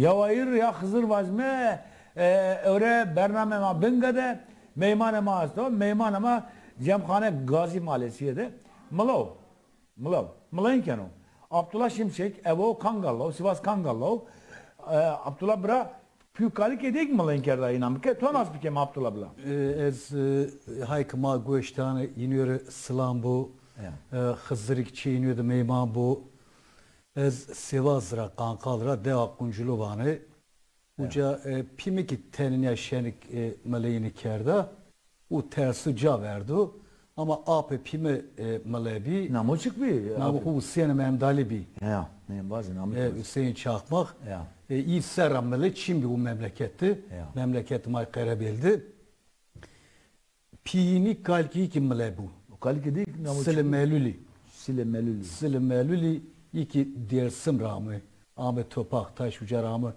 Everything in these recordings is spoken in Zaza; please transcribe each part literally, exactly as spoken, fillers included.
Ya wayir ya Xizir vacime, e, ewre bername ma Binge de meymanê ma esto. Meymanê ma Cemxane Gazî Malesîye de. Milo. Milo. Milayîn keno. Abdullah Şimşek, evo Kangallo, Sivas Kangallo. E, Abdullah bira, pî û kalikê dêk milayîn kerda, înan bike. To nas bike ma Abdullah bira. E, ez, e, hay ki ma goş dane, yînî ore silam bo. Ya. E, Xizirî ki çê yînî de meyman bo. Ez Sivas ra, Kangal ra, dewa Qunculu vanê. Ya. Uca, e, pî mi ki tenîya şenik, e, milayînî kerda û tersu ca verdo. Ama apê pî mi, e, mile bî. Namo çik bî? Namo xo Huseyîn Memdalî bî. Ya, ne bazı namı. E, Huseyîn Çakmak. Ya. E, î serra mile çin bî û memleketi. Ya. Memleketi ma Qerebêl de. Pîyînî kalikî ki mile bû. O kalikî dî namo Silê çik bî? Melulî. Silê Melulî. Silê Melulî yî ki Dêrsim ra ame. Ame Topaktaş, uca ra ame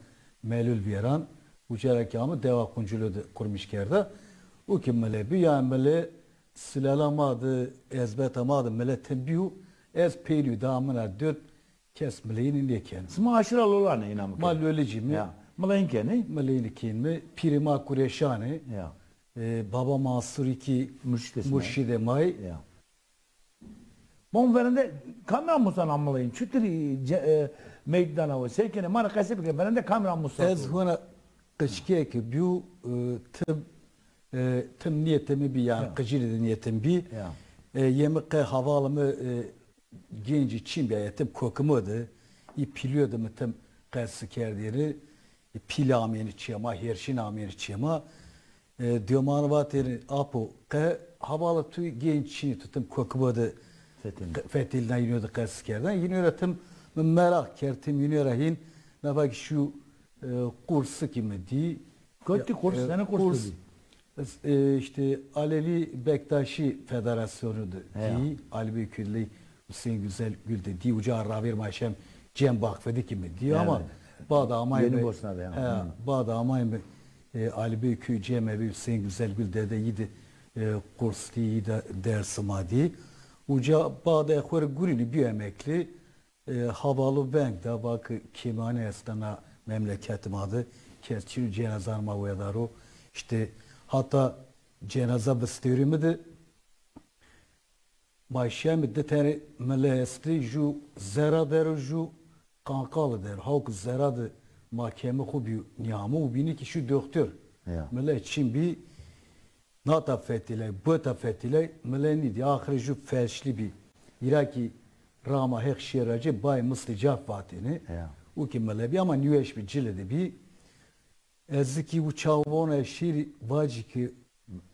Melul vîyeran. Uca ra ki ame dewa Qunculu de qurmîş kerda. O ki mile bî, yanî mile silala ma de, ezbeta ma de mile tim bîyo. Ez peynî da min ra dot kes milayînî nêkeno. Sima aşîra Lolanê, înan bike. Ma Lolicî mi. Ya. Milayîn kenê? Milayînî kên mi. Pîrê ma Kureşanê. Ya. E, Baba Mansurî ki murşîdê ma yê. Ya. Bon verende kamî ra musena milayîn? Çutirî ce-, e, meyît dana we? Sey kenê? Ma rê qesey bike. Verende kamî ra musena? Ez hona qiçkêk bîyo, e, tim, e, tim nîyetê mi bî, yanî qicîrî de nîyetê mi bî. Ya. E, yê mi qe havalê mi, e, Gencî çin bîya, yetim kokimo de, î pîlîyo de mi tim qesî kerdêne, î pîl amêne çê ma, hêrşîn amêne çê ma. E, dêmanî vatêne, apo, qe havala tu genc çinî, tu tim kokimo de fetelîna, yînî yo de qesî kerden. Yînî yo ra tim mi meraq kerd, tim yînî yo ra hîn, nafa ki şu, e, qursi ki mi dî. Kotî qurs, e, senî qurs dî? E, îşte Alevî Bektaşî Federasyonu de dî, Alîbeyköylü Hüseyin Güzelgül de dî, uca ravêr ma şem Cem Vakfı de ki mi dî, ama bada amayme, he, bada amayme, e, Alîbeyköy Cemevi Hüseyin Güzelgül de de yî de, e, qurs dî, yî de dersî ma dî. Uca bada xo rê gurîne bîyo emekli. E, havalo veng da, va ki kêmîyane esta na memleketê ma de, kes çin o cenazanê ma wedaro. Îşte hata cenaza vistewrî mi de ma şemi di tenê mile estî, ju Zera der o, ju Kanqali der o. Haw ki Zera de ma kemi xo bîyo nîyamo û bînî ki şu doktor. Ya. Mile çin bî. Nata fetilay, bota fetilay, mile nîdî. Axirê ju felçlî bî. Hîra kî rama Heq şêra ci, bay mislî caf vatêne. Ya. Û kî mile bî ama nîweş bî, cile de bî. Ez zî kî û çaw vona şîrî vacî kî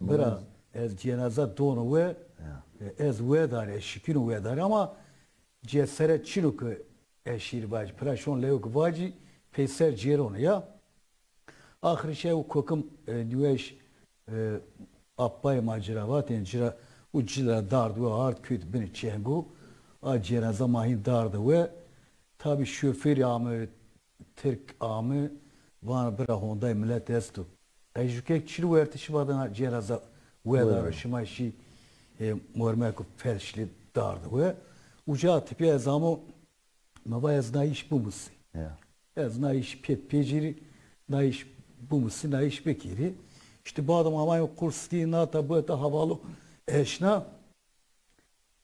bira, ez cenaza dono we, ya, e, ez wedarî, ez şikîno wedarî ama ceseret çin o ke ez şîrî vacî. Pira şon lewo ke vacî, peyser cêrono ya. Axirî şew kokim, e, nîweş, e, apayê ma ci ra vatên, ci ra, û ci ra dard we, ard kewt binê çengo. A cenaza ma hîn darde we. Tabî şofêrî ame, tirk ame, vana bira hondayê milet esto. Qe ju kek çin o werte şima dana cenaza wedaro, şima şî, e, mormeko felçlî darde we. Uca tipîya ez amo, ma va ez na îş bimusî. Ya. Ez na îş pêt pêcîrî, na îş bimusî, na îş bikîrî. Îşte badê ma amayme Qursî, nata bota havalo eşna.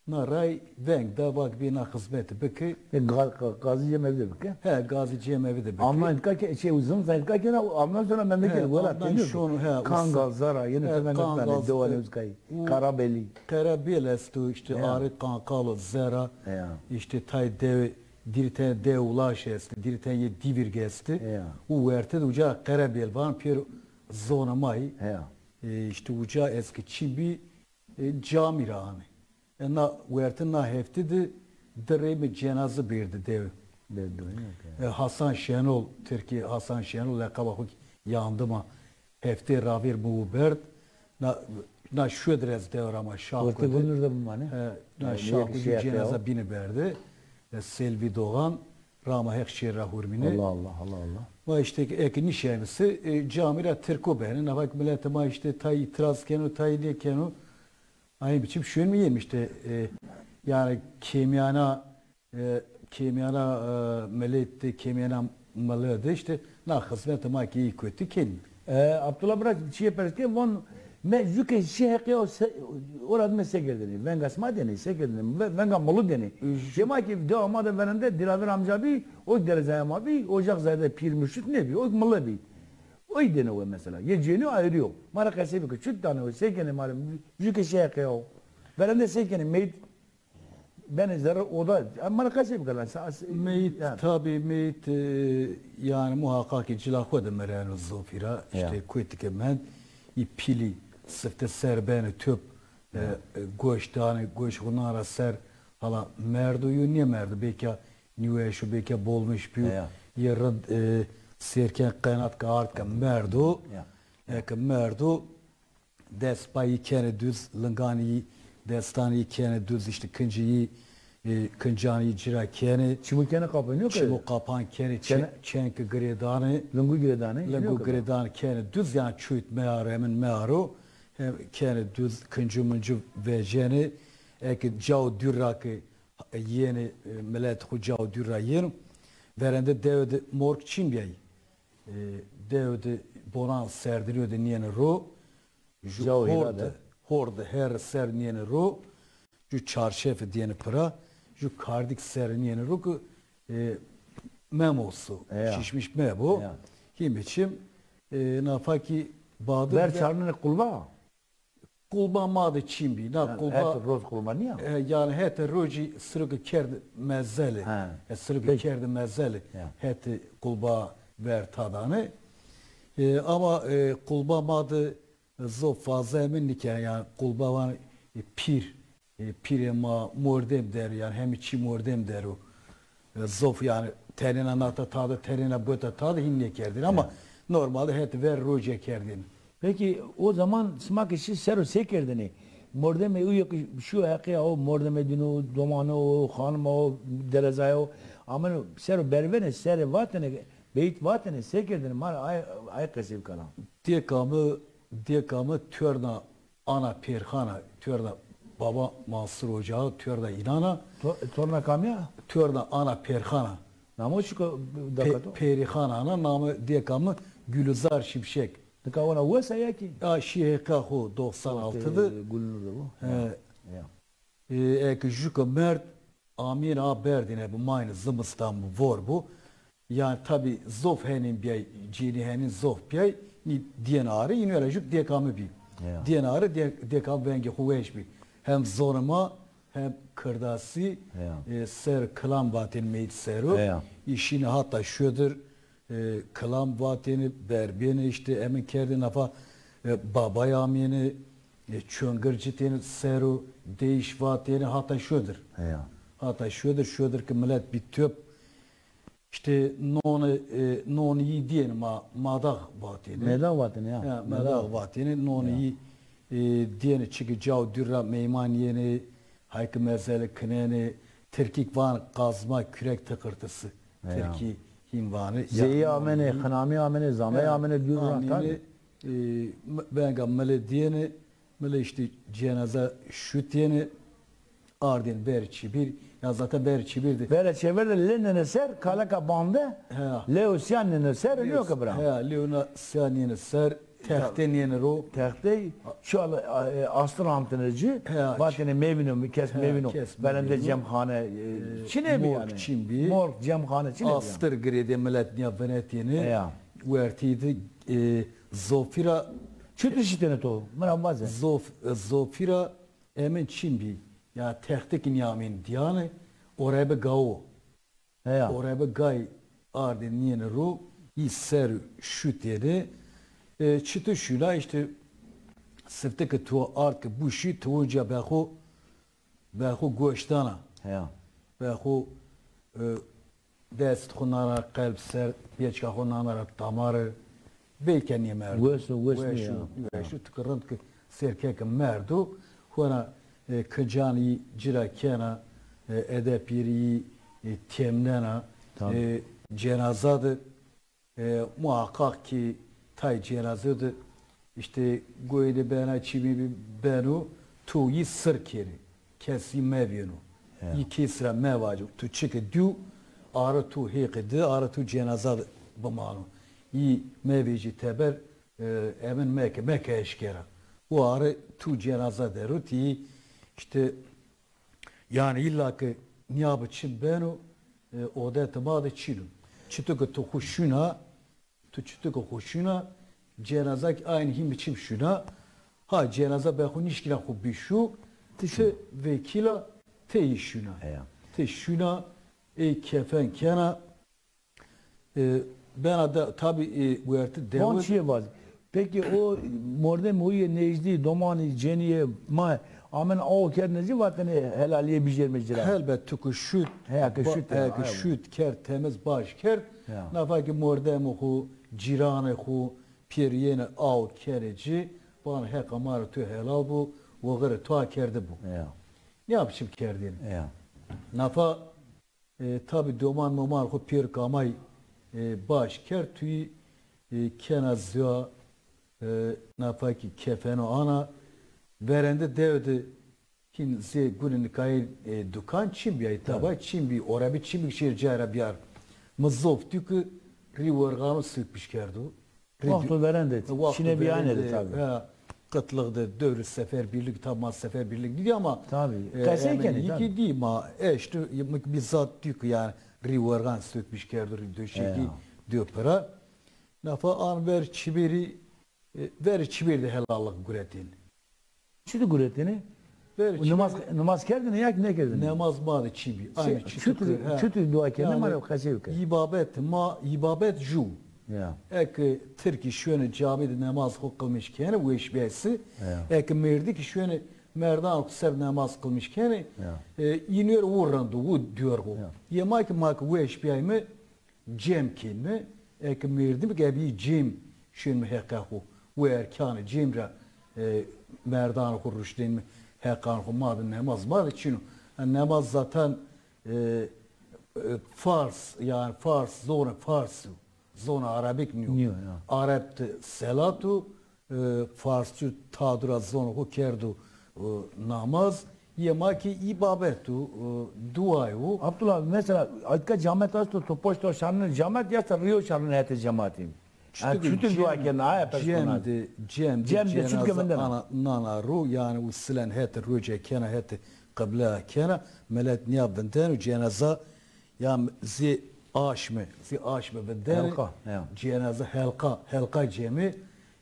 Na ray veng da, va ke bê na xizmete bike. E, ga-, ga-, gazî cemevî de bike? He, gazî cemevî de bike. Amnan ka ke, şey, uzun zayka ke na, amnan sonra memleket, he, welat, amnan şon, he, Kangal, Zara, yeni, he, Kangal, Dewa, e, Newzkayî. Û Karabelî. Qerebêl esto, îşte, ya, arê Kanqalo, Zera, ya, îşte, tay dewe, dîrî tenê dewe Ulaş estê, dîrî tenê yê Dîvîrg estê. Ya. Û werte de uca Qerebêl van, pêro zona ma yî. Ya. E, îşte, uca ez ke çin bî, e, camî ra anê. E, na werte na hefte de di rey mi cenaze berdî dewe. Berdî, ya. E, Hasan Şenol, Tirkî Hasan Şenol, leqeba xo kî yandı ma. Heftê ravêr mi û berd. Na, na şudir ez dewra ma Şaxko de. Ortê Gunur de bimane. E, na Şaxko de cenaza bîne berde. E, Selvi Doğan, rama Heq şêr ra hurmîne. Allah Allah, Allah Allah. Ma îşte eke nîşemise, e, camî ra tirko benê. Na vak miletê ma îşte tay îtîraz keno, tay nêkeno. Aynı biçim şuên mi yem îşte, e, yanî kêmîyana e, kêmîyana, e, milet de, kêmîyana mile de îşte Na xizmete ma ki î kotî kenî. E, Abdullah bira çîyê pers ke von, me jû ke şî heqîya o se-, ora dime se kerdêne? Venga sima dêne, se kerdêne? Ve-, venga mili dêne. Cema ki dewa ma de verende Dilaver amca bî, o derezaya ma bî, ocaxzade pîr murşid nêbî, o mili bî. Oy dêne we mesela. Yê cênî ayrî yo. Ma ra qesey bike, çut dane we, se kenê ma rê, jû ke şî heqîya o. Verende se kenê, meyît benê zerre oda. Ma ra qesey bike lan. Meyît, tabî meyît, e, yanî muhaqqaq ki cila xo de mereno zofî ra. Îşte kotî ke mend, î pîlî sifte ser benê top, e, e, goş danê, goş xo nan ra ser, hala merdo yo nêmerdo, belka nîweş o, belka bolmiş bîyo. Yê rind, e, sêr ken, qenat ke ard ke merdo. Eke merdo, dest pay yî kenê duz, linganê yî, destanê yî kenê duz, îşte kincê yî, e, kincanê yî ci ra kenê. Çimû kenê qapanê ke? Çimû qapan kenê, çe-, çenke girêdanê. Lingû girêdanê? Lingû girêdanê kenê duz, yanî çuyt mearo, emin mearo. Hem kenê duz, kincû mincû vecenê. Eke cao dûr ra ke yenê, e, milet xo cao dûr ra yeno. Verende dewe de morg çin bîyayî. E, dewe de bonan serdinîyo de nîyêne ro. Ju horde, horde herre ser nîyêne ro. Ju çarşefe dîyêne pira. Ju kardîk ser nîyêne ro ki, e, memoso, şişmiş mebo. Hîmê çim, e, nafa ki bade ver çarnenê qulba. Qulba ma de çin bî. Na qulba, hetê roz qulba nîya? E, yanî hetê rocî siro ke kerde mezelî. E, siro ke kerde mezelî. Hetê qulba ver tadane. E, ama, e, qulba ma de zof fazla emin nîken, yanî qulba van, e, pîr. E, pîrê ma mordem der, yanî hemî çî mordem der o. E, zof yanî tenêna nata tade, tenêna bota tade hîn nêkerdêne ama normalde het ver roce kerdêne. Peki o zaman sima ke şî sero se kerdêne? Mordemê uyo ke şîyo heqîya o, mordemê dîno, domano o, xanima o, derezaya o, ameno sero bervêne, serê vatêne, beyît vatêne, se kerdêne? Ma rê ay, ay qesey bikena. Dêka mi, dêka mi torna Ana Pêrxan a, torna baba Mansur Ocağı, torna înan a. To-, torna kamî ya? Torna Ana Pêrxan a. Namo çik o daka to? Pêrîxan a, namê dêka mi Gulîzar Şimşek. Nika wina wes a ya kî? Ya şî heqa xo doxsan altı de. Gulnur de bo. He. Ya. E, eke jû ke merd, amîyêne a berdêne bi mayne zimistan bi vor bo. Yanî tabî zof henên bîyay, cênî henên zof bîyay, nî dîyêne are, înû ra jû dêka mi bî. Dîyêne are, dê-, dêka mi vengê xo weş bî. Hem zonê ma, hem kirdasî, e, ser kilam vatên meyît sero. Î şîne hata şodir, e, kilam vatêne, berbêne, îşte emin kerdê nafa, e, babay amêne, e, çongir citêne sero, deyîş vatêne, hata şodir. Hata şodir, şodir ki milet bî top, îşte nonê, e, nonê yî dîyêne ma, madax vatêne. Medax vatêne ya. Ya, medax vatêne, nonê yî, e, dîyêne, çiki cao dûr ra meyman yenê, hay ki mezeli kinenê, tirkîk vanê kazma kürek tıkırtısı. Tirkî hîn vanê. Zeyî amenê, xinamî amenê, zamey amenê dûr ra tabî. E, m-, venga mili dîyêne, mili îşte cenaza şutêne, ardên berê çêbîr, ya zaten berê çêbîr de. Berê çêbîr de lê nêne ser, kaleka bande, lê û sîya nêne ser, nîyo ke bira. He, lê û na sîya nêne ser, texte nêne ro. Textey, şu al-, e, astir antine ci, vatêne mevîno, kes mevîno. Verende cemxane, e, çinê bî yanî. Morg çin bî. Morg, cemxane çinê bî yanî. Astir girêdê milet nîya vinetêne. Wertî de, e, zofî ra. Çutir şitêne to? Mi ra vaze. Zof-, e, zofî ra emin çin bî. Ya texte ki nîyamên dîyane, orebe gawo. Heya. Orebe gay ardê nîyêne ro, î ser şutêne. E, çitu şuna, îşte sifte ki tu ard ki buşî, tu onca be xo, be xo goş dana. Heya. Be xo, e, dest xo nana qelb ser, pêçka xo nana ra tamare. Belke nêmerdo. Wes o, wes nîyo ya. Weş o, tu ki rind ki sêr ke ke merdo, xora, e, kincanî ci ra kena, e, edepîrî, e, têmnena, e, cenaza de, e, muhaqqaq ki tay cenaze de, îşte goyê de bena, çimî bî beno, tu yî sir kenî. Kes yî mevêno. Yî kes ra mevaco. Tu çike dîyo, ara tu hêqî de, ara tu cenaza de bimano. yî mevêjî teber, e, emin meke, meke eşkera. O arê tu cenaza der û ti îşte, yanî îlla ke nîya bi çim beno, e, odetê ma de çin o. Çito ke tu xwu şuna, tu çito ke xwu şuna, cenaza kî aynî hîn bi çim şuna. Ha, cenaza be xwu nîşkîna xwu bî şû, ti vekîla, ti yî şuna. Ti şuna, ey kefen kena, e, bena de, tabî, e, wertê dewe. Van çîyê vazî. Pekî o mordemê ho yê nêjdî, domanî, cenîyê ma amen aw kerdine zî vatene helalîye bijêrme ci ra? Helbet, tu ku şut, heya ke şut, heya ke şut kerd, temiz baş kerd. Nafa ki mordemê xwu, cîranê xwu, pêrîyêne aw kenê ci, van heqa ma ra tu helal bo, wexirê tu akerde bo. Nîya biçim kerdêne. Nafa E, tabî doman moman xwu pêr kamay, e, baş kerd, tuyî, e, kena ziwa, e, nafa kî kefeno ana, verende dewe de hîn zê gunê nikayî, e, dukan çin bîyayî, tabay çin bî, orebî çin bî, şêr cayra bîyar. Mi zof dî ki rî werxano sök pîş kerdo. Wexto verende, çinê bîyane de tabî. He, qitlix de, dewrê seferbîrlik, tabî ma seferbîrlik nîdî ama, tabî, e, qesey kenê, tabî. Yîkî dî ma eşto, mi bî zat dî ku yanî rî werxan sök pîş kerdo, rî döşekî dîyo pira. Nafa an ver çimêrî, e, verê çimêrî de helallik guretêne. Çi de guretêne? Verê çimêrî. Nimaz, nimaz kerdêne ya ki nêkerdêne? Nimaz ma de çin bî. Aynî çi tu, çi tu dua kerdêne, ma ra qesey bike. Îbabet ma, îbabet ju. Ya. Eke tirkî şuene camî de nemaz xwu qilmîş kenê, weş biyaysi. Ya. Eke mêrdikî şuene merdan xwu ser nemaz qilmîş kenê, ya, e, înûr wu rind o, wu dûr o. Ya. Yê ma ki ma ki weş biyayme, cem kenme, eke mêrdim ke bî cem şenme heqa xwu. Wu erkanê cem ra, e, merdan xwu ruşnenme heqan xwu, ma de nemaz ma de çin o. E, nemaz zaten, e, e, Fars, yanî Fars, zonê Fars o. Zonê Arabik nîyo. Nîyo, ya. Areb de selat o, e, Farsçû tadu ra zonê xwu kerdo, e, namaz, yê ma kî îbabet o, e, duay o. Abdullah, mesela, aytka camet esto, to poşto şanine camet ya se rîyo şanine hetê cematî? Çutur dua kena, aya pers kena. Cem de, cem de, cem de, çut ke vindena. Ana, nana ro, yanî u silen hetê roce kena, hetê qibleya kena, milet nîya vindeno, cenaza ya zê aşme, zê aşme vindene. Helqa, ya. Cenaza helqa, helqa cemi.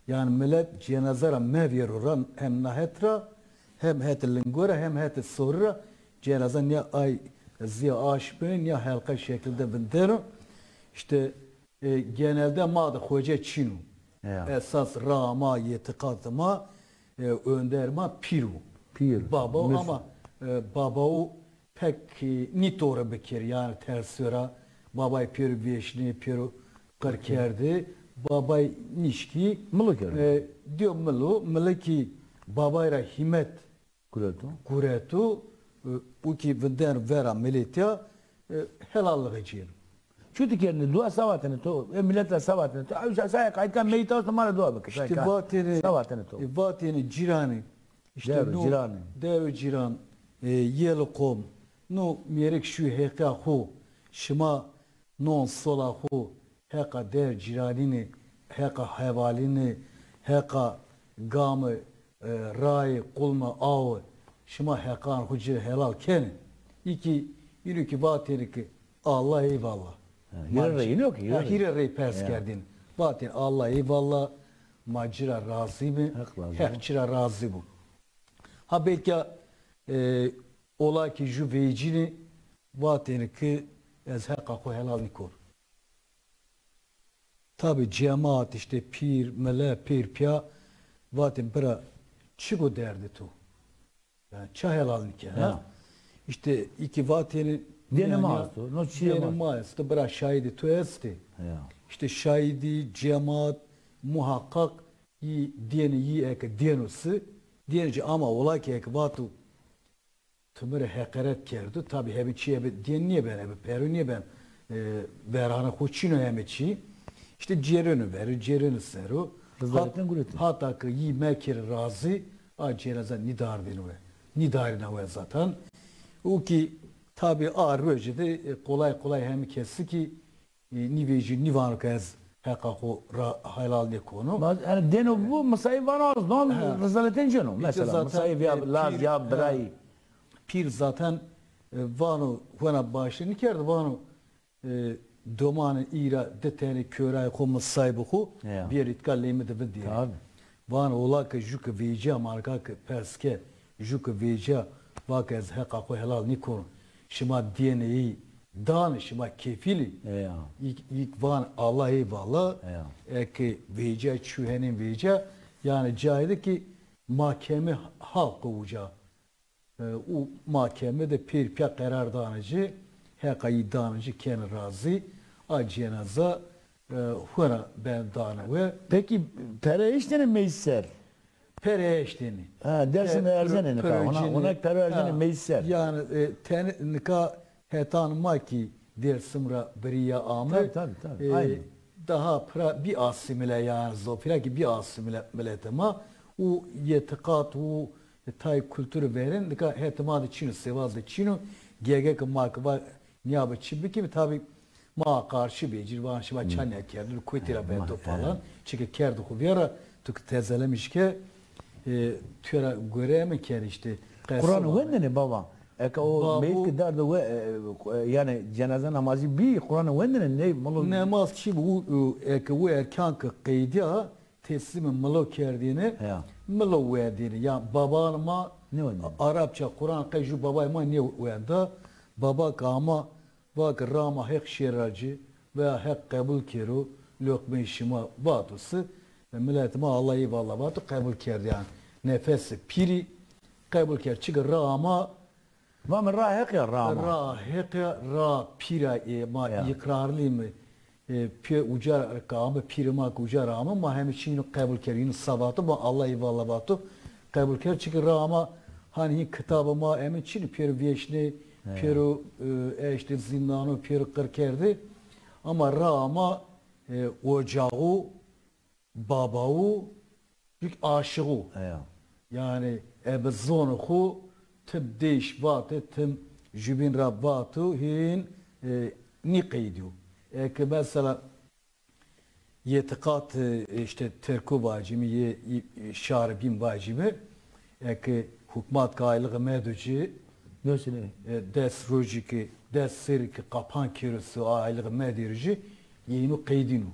Yanî milet cenaza ra mevêro ra hem na het ra, hem hetê lingo ra, hem hetê sorî ra cenaza nîya ay zê aşme, nîya helqa şeklinde vindeno. Îşte, e, genelde ma de xoce çin o. Ya. Esas raa ma, îtîqatê ma, e, önder ma pîr o. Pîr. Baba o ama, e, baba o pek, e, nîtore bikerî, yanî tersî ra. Babay pêro vêşnê, pêro qir kerdî. Babay nîşkî. Milo kerdî. E, dîyo milo, milo kî babay ra hîmet gureto. Gureto, e, u kî vindeno vera miletî ya, e, helalliğe cêno. Çuti kerdêne, dua se vatêne to, e, milet ra se vatêne to, ew sa-, saya qaytka meyît esto ma ra dua bike, saya ka-, se vatêne to. Îşte vatêne, e, vatêne cîranî, îşte no, cîranî, dew cîran, e, yeli qom, no mêrik şû heqa xo, şima non sola xo, heqa dew cîranîne, heqa hevalîne, heqa game, e, raye, qulme, awe, şima heqan xo ci rê helal kenê. Î kî, îno kî vatêne ki Allah eyvallah. Ha, hîre rey, îno kî, ha, hîre rey pers kerdêne. Vatêne Allah eyvallah, ma ci ra razî bî, Heq razî bo. Heq ci ra razî bo. Ha belka, e, ola kî ju veycîne, vatêne ki ez heqa xo helal nîkor. Tabî cemat, îşte pîr, mile, pêr pîya vatên bira çik o derdê to? Yanî ça helal nîkena? Ya. Îşte î kî vatêne dênê ma esto, no çîyê ma esto, bira şahidê to estê. Ya. Îşte şahidî, cemat, muhaqqaq yî dênê yî eke dêno si, dênê ci ama ola kî eke vato tu mi rê heqeret kerdo. Tabî heme çî ebe dîyen nêben, ebe pero nêben, e, veranê xo çin o heme çî. Îşte cêreno ver o, cêreno ser o. Hat-, hata ke yî mekerê razî, a cenaza nîdardêne we. Nîdarîna we zaten. O kî tabî a roje de, e, qolay qolay heme kesî kî, e, nîvejî, nîvano ke ez heqa xo ra helal nêkono. Ma, yanî dêno bu, misayî vano, zon rezaletên cêno. Mesela, misayî ya laz ya birayî. Pîr zaten, e, vano, hona başî nîkerd, vano, e, domanê î ra di tenê kêrayê xo, misayîbê xo bêrî tika lê mi de vindî. Vano, ola ke jû ke vêca, ma nika ke pers ke, jû ke vêca, va ke ez heqa xo helal nîkono. Şima dêne î, danê, şima kefîl î. Îk, îk van Allah eyvallah. Eke vêca, çî henên vêca, yanî cayê de ki mahkeme halk o uca. E, û mahkeme de pêr pîya qerar danê ci, heqa î danê ci, kenê razî, a cenaza, e, hona ben danê we. Pekî pere eştêne meyît ser? Pere eştêne. Ha, Dêrsim de erzenê nika. Hona, hona pere erzenê meyît ser. Yanî, e, tenê nika hetan ma kî Dêrsim ra birîya ame. Tabii, tabii, tabii. E, aynen. Daha pira bî asîmîle yanî, zofîra kî bî asîmîle miletê ma û îtîqat û tay kulturî verên nika hetê ma de çin o, Sêvas de çin o. Gege ke ma ke va nîyabe çi bikîme, tabî ma qarşî bê, ci rê van şima ça nîya kerdêne, kotî ra vendo falan. Çike kerdê xo vîya ra, tu ke tezelemîş ke, e, tu ra gore mi kenê îşte. Quran wendêne baba? Eke o meyît ke dardo we, e, e, yanî cenaze namazî bî, Quran wendêne, ney, milo? Namaz çî bi, u, u, eke u erkan ke qeydîya, teslîmê milo kerdêne, milo wendêne. Ya babanê ma Arapça Quran qey jû babayê ma nêwenda. Baba ke ama, va ke rama Heq şêra ci veya Heq qebul kero, loqmeyê şima vato se, e, miletê ma Allah eyvallah vato, qebul kerd yanî. Nefesê pîrî qebul kerd. Çike ra ama, va mi ra Heq ya, ra ama. Ra Heq ya, ra pîra ê ma îqrarlî mi. E, pê uca ra ke ame, pîrê ma ke uca ra ame, ma heme çî yînû qebul kerd. Yînû sa vato, ma Allah eyvallah vato, qebul kerd. Çike ra ama, hanî hîn kitabê ma eme çin o, pêro vêşnê, pêro, e, eştê zîndano, pêro qir kerdê. Ama ra ama, e, ocaxo, babawo, jû kî aşiqo. Yanî, ebe zonê xo tim dêş vatê, tim jubîn ra vato, hîn, e, nîqeydîyo. Eke mesela îtîqat, e, îşte Tirko vacîme, yê, yê, şarê bîn vacîme, eke hukmat ke ayliği medo ci, e, des rojî ke, des serrî ke qapan kero se, ayliği medêro ci, yê înû qeydîno.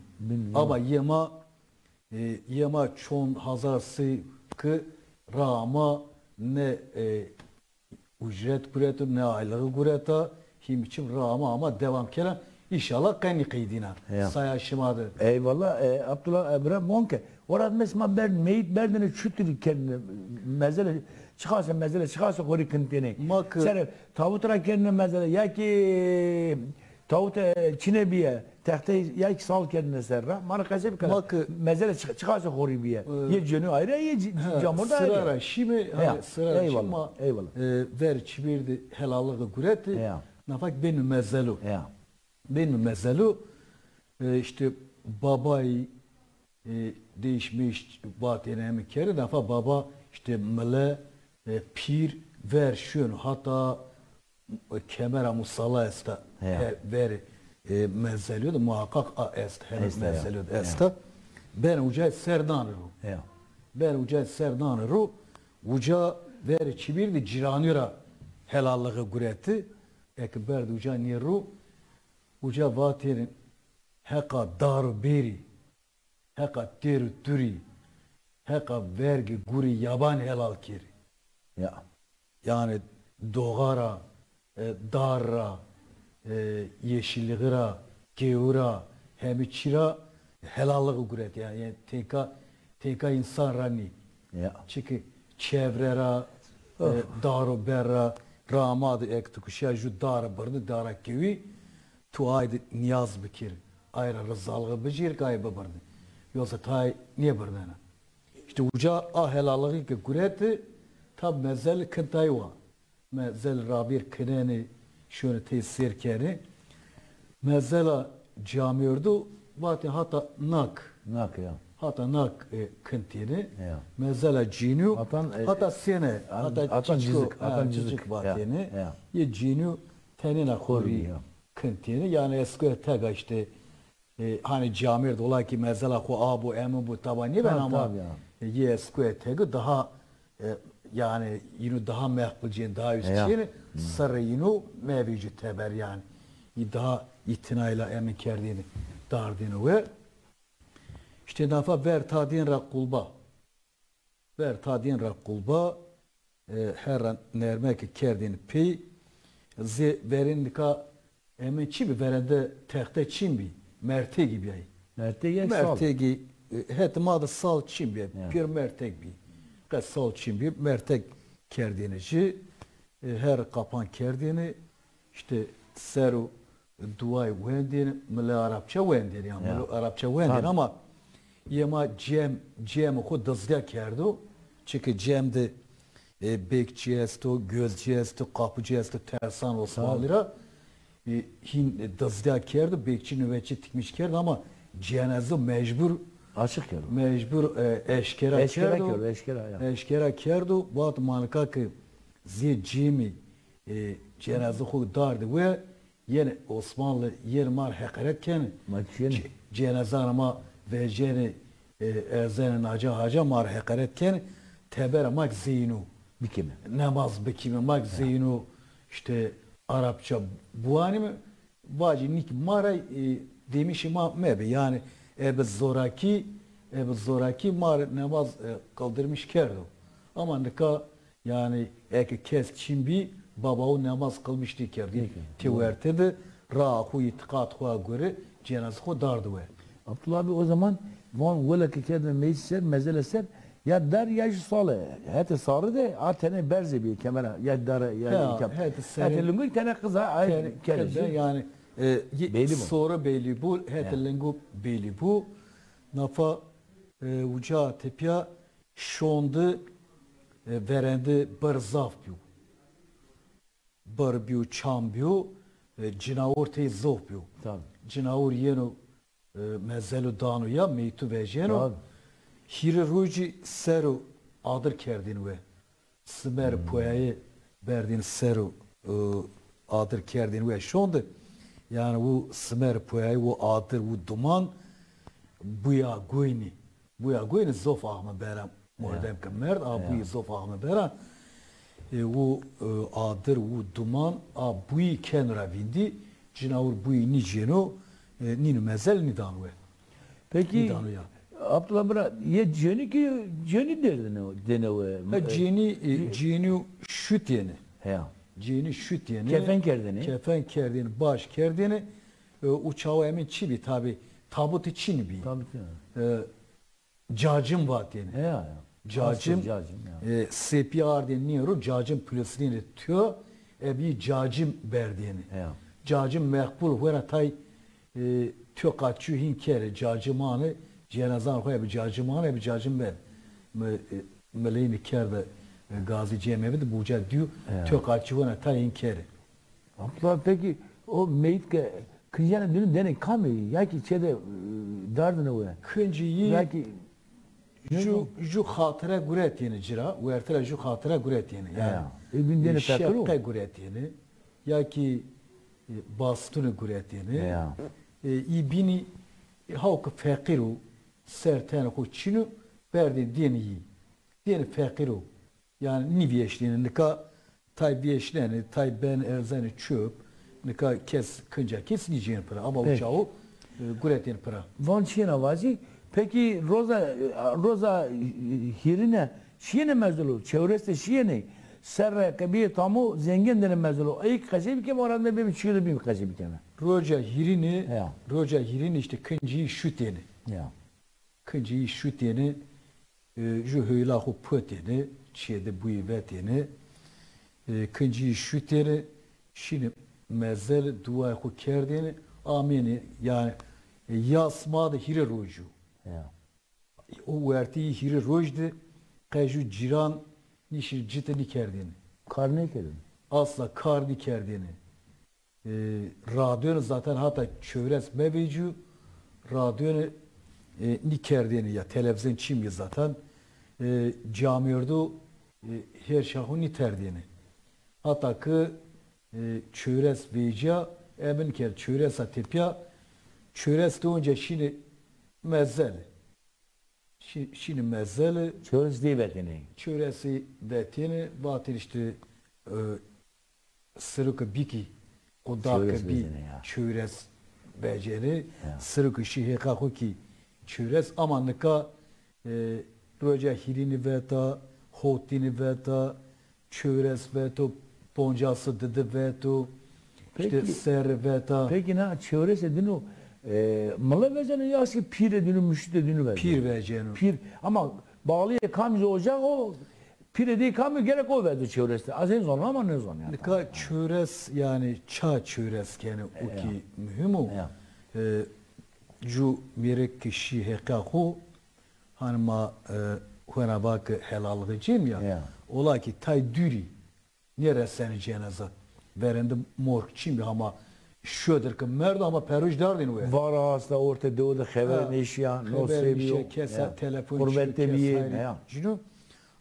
Ama yê ma E, yê ma çond hazar sey ke ra ama ne, e, ucret gureto, ne aylığı gureta, hîn çim ra ama, ama devam kena. Înşallah qe nîqeydîna. Saya şima de. Eyvallah, e, Abdullah, e, bira, bonke. Orat mes ma ber, meyît berdêne çutir kerdêne mezele, çiqase mezele, çiqase xorî kintêne. Ma ke sere tavut ra kerdêne mezele, ya kî Tawute çine bîye, texteyê yay kî sal kerdine ser ra. Ma rê qesey bikena. Ma ke mezele çi-, çiqasê xorî bîye. E, yê cenî ayrî, yê c-, c-, camurda ayrî. Sira ra şîme, hanî sira ra şîme, eyvallah, eyvallah. E, ver çibîr de helallığı gureti. Nafa kî benîme mezelo. Benîme mezelo. E, îşte babayî, e, değiş meyiş vatêne heme kerdî. Nafa baba îşte mile, e, pîr ver şûn. Hata kemera musalla esta. He, verê, e, mezelîyo de muhakkak a est, heme mezelîyo de esta. Ben uca ser danê ro. Ben uca ser danê ro, uca verê çibîr de cîranî ra helallığı gureti. Eke berd uca nê ro, uca vatêne heqa dar û bêrî, heqa têr û turî, heqa vergê gurê yaban helal kerî. Ya. Yanî doğa ra, e, dar ra, e, yeşilliği ra, kewi ra, hemî çî ra helallığı guret. Yanî, yanî têka, têka însan ra nî. Ya. Çike çevre ra, e, dar û ber ra, ra ama de ek tu kişîya jû dare birdi, dara kewî, tu ay de nîyaz bikir. Ay ra rizalığı bicîr ke ay bibirdi. Yoksa tay nêbirdena. Îşte uca a helallığı ke gureti, tab mezel kintay wa. Mezel ravêr kinenê, şûnê tey sêr kenê. Mezela camêrdu vatê hata nak. Nak ya. Hata nak, e, kintêne. Ya. Mezela cînû hata, e, hata sêne, hata cicik, hata cicik vatêne. Ya. Yê cînû tenêna xorî kintêne. Yanî eskoya tega îşte e, hani camêrd ola ki mezela xo a bo, emin bo, taba nêben ama, e, yê eskuye tegu daha, e, yani yinu daha meqbul cên, daha üst cên, sırrı yinu mevêcu teber yani. Yî daha itinayla emin kerdêni, dardêni we. İşte nafa ver tadên ra qulba. Ver tadên ra qulba, e, her ra nermeke kerdêni pey. Zê verên nika emin çin bî, verende texte çin bî, mertegî bîyayî. Mertegî, e, het ma de sal çin bî, pêr merteg bî. Qe sal çin bî, merteg kerdêni ci, e, her qapan kerdêni, işte ser û duayê wendêne, mile Arapça wendêne, yani mile Arapça wendêne ama yê ma cem, cemê xo dizdiya kerdo. Çike cem de, e, bekçi esto, gözcü esto, kapıcı esto, tersan Osmanlı ra. E, hîn dizdiya kerdo, bekçi nöbetçi tikmiş kerdo ama cenaze mecbur açık kerdo. Mecbur, e, eşkera kerdo. Eşkera kerdo, eşkera, ya. Eşkera kerdo, vat ma nika ki zê cemî, e, cenaze xo dardi we, yenê Osmanlı yenê ma rê heqeret kenê. Ma çi yenê? Ce-, cenazanê ma vecênê, e, erzenê naca haca ma rê heqeret kenê. Tebera ma ki zeyno. Bikîme. Nemaz bikîme, ma ki zeyno, işte Arapça biwanîme. Vacî nîk ma ra, e, demişê ma mebe. Yani ebe zoraki, ebe zoraki ma rê nemaz, e, kıldırmış kerdo. Ama nika yani eke kes çin bî, babawu nemaz kılmış nêkerdî. Nêkerdî. Têwerte de raa xo, îtîqat xo a gore cenaze xo dardi we. Abdullah abi o zaman von wela ke kerdime meyit ser, mezele ser, ya dar ya jî sale. Hetê sare de a tenê berze bî kemera, ya dare, ya kep. Hetê sere, hetê lingo tenê qiza, ay tenê kere qiza, yani, e, belî bu. Sore belî bu, hetê lingo belî bu. Nafa, e, uca tepya şondi, e, verendi bir zaf bîyo. Bir bîyo, çam bîyo, e, cinawur tey zof bîyo. Tabii. Cinawur yeno, e, mezelu dano ya, meytu vejeno. Tabii. Hîrê rojî sero adir kerdîn we. Simer poyayê berdîn sero, e, adir kerdîn we şondi. Yani wu simer poyayê, wu adir, wu duman buya goynî. Buya goynî zof axme bera. Mordem ke merd, a buyî zof axme bera. E, wu, e, adir, wu duman, a buyî keno ra vîndî, cinawur buyî nîcêno, e, nîno mezel nîdano we. Peki, nîdano ya. Abdullah bira, yê cênî ki cênî derdine, dêne we. Ha, cênî, e, cênî şutêne. Heya. Cênî şutêne. Kefen kerdêne. Kefen kerdêne, baş kerdêne. E, u çawa emin çi bî tabi, tabutî çin bî. Tabutî, ha. E, Cacim vatêne. Ya, ya. Cacim, asıl cacim, ya. E, sepî ardê nêro, cacim pilisnêne tio, e, bî cacim berdêne. Ya. Cacim meqbul, wena tay, e, tio qaçî hîn kerê, cacim anê, cenazan xo ebi cacim anê, ebi cacim ben. Mi, e, mileynî kerde, e, gazî cemevî de buca dîyo, ya, tio qaçî wena tay hîn kerê. Abdullah, peki o meyit ke kincena dînû denê kamî? Ya ki çê de, e, dardine we? Kincî yî ya ki ju, ju xatire guretêne ci ra, werte ra ju xatire guretêne. Yani, ya. E, bin denê feqîr o? Şeqe guretêne, ya ki, e, bastune guretêne. Ya. E, î bînî, e, haw ki feqîr o, ser tenê xo çin o, berdê dêne yî. Dêne feqîr o. Yani nîvîyeşnêne, nika tay vîyeşnenê, tay ben erzenê çöp, nika kes, kinca kes nîcêne pira. Ama o çawo, e, guretêne pira. Van çîyêna vacî. Peki roza, e, roza, e, hîrine şîyêne mezilo, çewres de şîyêne, serre ke bîyê tamo zengin dêne mezilo. Ey ki qesey bikeme, orad me bême çîyo de bîme qesey bikeme. Roca hîrine, ya, roca hîrine işte kincî şutêne. Ya. Kincî şutêne, e, ju hewla xo potêne, çiyê de buyî vetêne. E, kincî şutêne, şîne mezel, duayê xo kerdêne, amêne, yani, e, yas ma de hîrê roj o. Ya. O wertê yî hîrê roj de qe ju cîran nîşîne cite nîkerdêne. Kar nêkerdêne. Asla kar nîkerdêne. E, radyonî zaten hata çewres mevêcî, radyonî, e, nîkerdêne ya, televîzyon çin bî zaten. E, camêrdo, e, her şaxo nîterdêne. Hata ki, e, çewres vêcîya, emin kerd çewresa tepîya Çöres de onca şîni mezeli. Şî-, şîni mezeli. Çöres de vetêne. Çöresî vetêne, vatêne işte, e, sirûke bî kî, qudaxke bî çöres vecêne. Sirûke şî hêqa xo kî çöres, ama nika, e, roca hîrînî veta, hotînî veta, çöres veto, poncasî didi veto, işte serre veta. Peki na çöresê dino, e, mile veceno ya ki pîrê dino, muştî dino veceno? Pîr veceno. Pîr, ama bağlîyê kamî zî ocax o, pîrê dey kamî gerek o vedo çewres de. Ez hên zonon ama nêzon ya. Nika çewres, yanî ça çewres kenê, o kî muhîm o. E, cu mêrik ke şî heqa xo, hanî ma, e, hona va ke helalixê cênî ya. Ola kî tay dûrî nêresenê ceneza. Verende morg çin bî, hama şodir ke merdo, hama peroj dardên we. Vara asta orte dewe de xeber nêşîya, no se bîyo, kes telefon, qurbet de bîyê, ya. Cino,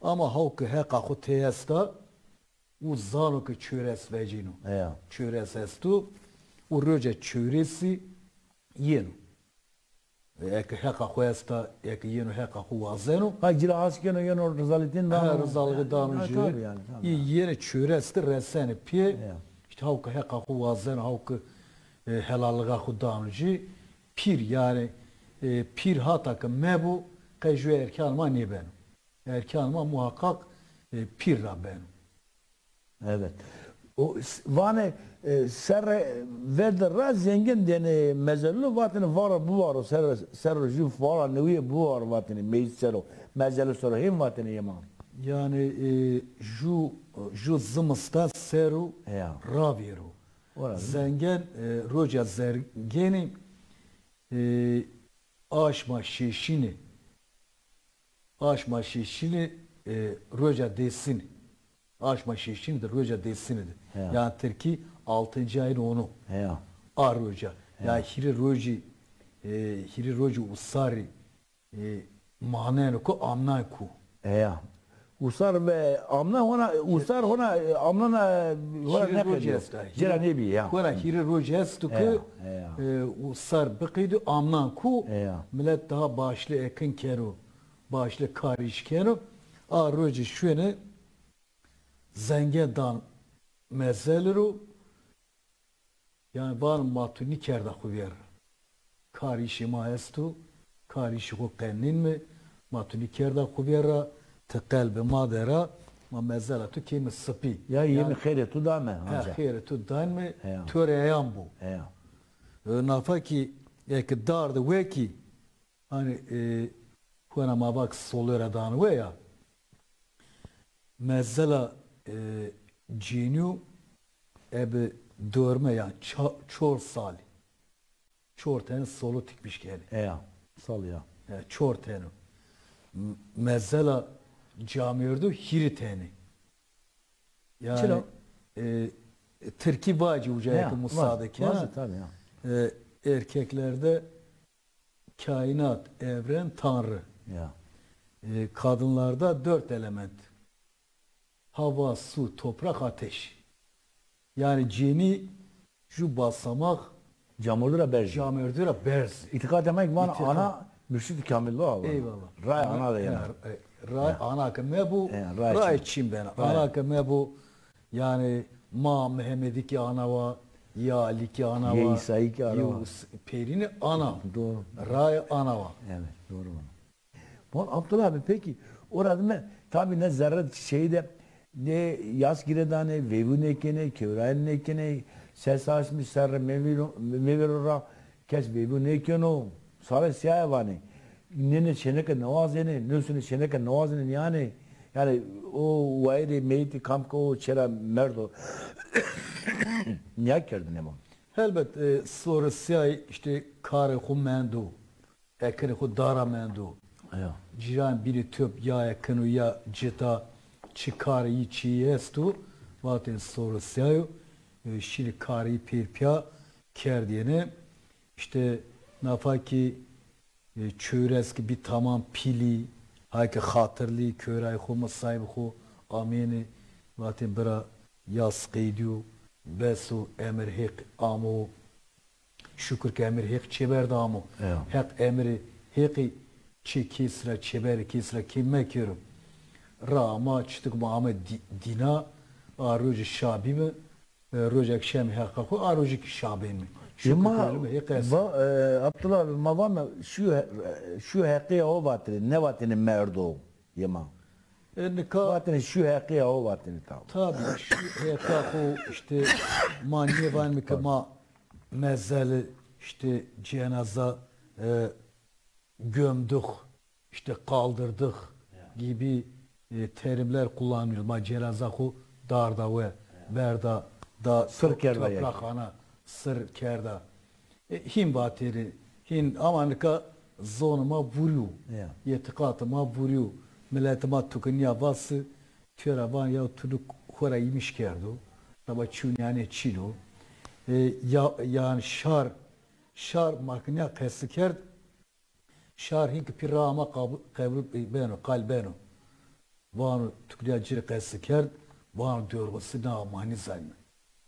ama haw ke heqa xo tey esta, u zano ke çewres vecîno. Çewres esto, u roca çewresî yeno. Eke heqa xo esta, eke yeno heqa xo wazeno. Ha, ci ra has keno, yeno rizaletîn dano. Ha, rizalixî dano ci. Tabî yanî, tabî. Î yenê çewres de resenê pê. Ya. Îşte haw ke heqa xo wazeno, haw ke, e, helalixa xo dano ci. Pîr, yanî, e, pîr hata ke mebo, qe ju erkan ma nêbeno. Erkan ma muhaqqaq, e, pîr ra beno. Evet. O s-, vanê, e, serre verde ra zengin dêne mezelu, vatêne vara bivaro, serre, serre ju vara newîye bivaro vatêne meyit sero, mezelu sero, hên vatêne yê ma. Yanî, e, ju, ju zimistan sero ravêro. Zengin, e, roca zengênî, e, aşma şeşînî, aşma şeşînî, e, roca dêsinî. Aşma şeşînî de, roca dêsinî de. Yanî tirkî altıncı ayın onu. A roca. Yanî hîrê rocî, e, hîrê rocî usarî, e, maneno ku, amnan ku. Usar ve amna hona, usar hona, e, amnana hona nêqedîyo. Cêra nêbî ya. Hona hîrê rocî esto ke, e, usar biqedîyo, amnan ku, milet daha başle ekin keno, başle kar îş keno. A rocî şuêne zengin dan mezeli ro, yanî vano ma tu nîkerda xo vîyerra. Kar îşê ma esto, kar îşê xo qe nînme, ma tu nîkerda xo vîyerra, ti qelbê ma der a, ma mezela tu keyme sipî. Ya yê mi xêrê tu dame. Ha, xêrê tu dayme, to rê eyan bo. E, nafa kî eke darde we kî, hanî, e, hona ma va ke solo ra dano we ya. Mezela, e, cênîyo ebe dorme ya ça-, çor salî. Çor tene solo tikbîş kenê. Eya, sal ya. E, çor tene. M-, mezela camêrdo hîrê tene. Yanî, e, tirkî vacî uca ke musade kena. E, erkeklerde kainat, evren, Tanrı. E, kadınlarda dört element. Hava, su, toprak, ateş. Yanî cênî ju basamaq camêrdû ra berz. Camêrdû ra berz. Îtîqatê ma kî vana ana murşîd kamil o. Eyvallah. Ray ana de yena. Ray ana ke mebo, ray çin bena. Ana ke mebo, yanî ma Mehemedî kî ana wa, ya Alî kî ana wa, ya Îsayî kî ana wa, ya Perînî ana. Doğru. Ray ana wa. Evet, doğru. Bon, Abdullah abi, peki, ora dime, tabi ne zerre şeyde, ne yas gire dane, veyvû nêkenê, kewrayîn nêkenê, ses açmış serre mevîro-, mevîro ra, kes veyvû nêkeno, sare sîyaye vanê. Nêne çêneke nêwazêne, nêsûne çêneke nêwazêne nîyanê. Yanî o wayîrê meyîtî kam ke o çêra merdo nîya kerdêne ma. Helbet, e, sore sîyayî îşte karê xo mendo. Ekinê xo dara mendo. Cîran bînî top ya ekin o ya cita, çi karê yî çîyî esto, vatên soro sîyayo, e, şînî karê yî pêr pîya kerdêne. Îşte nafa kî, e, çewres kî bî tamam pîlî, hay ke xatirlî, kewrayê xo, misayibê xo amêne, vatên bira yas qeydîyo, bes o, emir Hêq amo. Şukur ke emir Heq çêber de amo. Ya. Heq emiri Heqî çê kês ra, çêberê kês ra kêm mekero. Ra ama, çituk ma ame dî-, dîna, a rojî şa bîme, e, rojek şemî heqa xo, a rojî kî şa bême. Şukur ma, ke ölüme Heq est. Va, e, Abdullah abi, ma vame şu he-, şu heqîya o vatêne, nevatêne merdo yê ma. E, nika vatêne şu heqîya o vatêne tam. Tabii, şu heqa xo işte ma nêvanime ke ma mezeli, işte cenaza, e, gömdük, işte kaldırdık gibi, e, terimler kullanmıyoruz. Ma cenaza xo darda we, berda, da sir kerda, topraxana sir kerda. E, hîn vatêne, hîn ama nika zonê ma vurîyo, îtîqatê ma vurîyo. Miletê ma tu ke nîya vasi, tu ra van ya tu nû xo ra îmîş kerdo. Taba çîyo nîyanê çin o. E, ya, yanî şar, şar ma ke nîya qesî kerd, şar hîn ke pî ra ama qab-, qebul beno, qal beno. Vano tu ke nîya ci rê qesî kerd, vano dorxosî na, ma nîzanîme.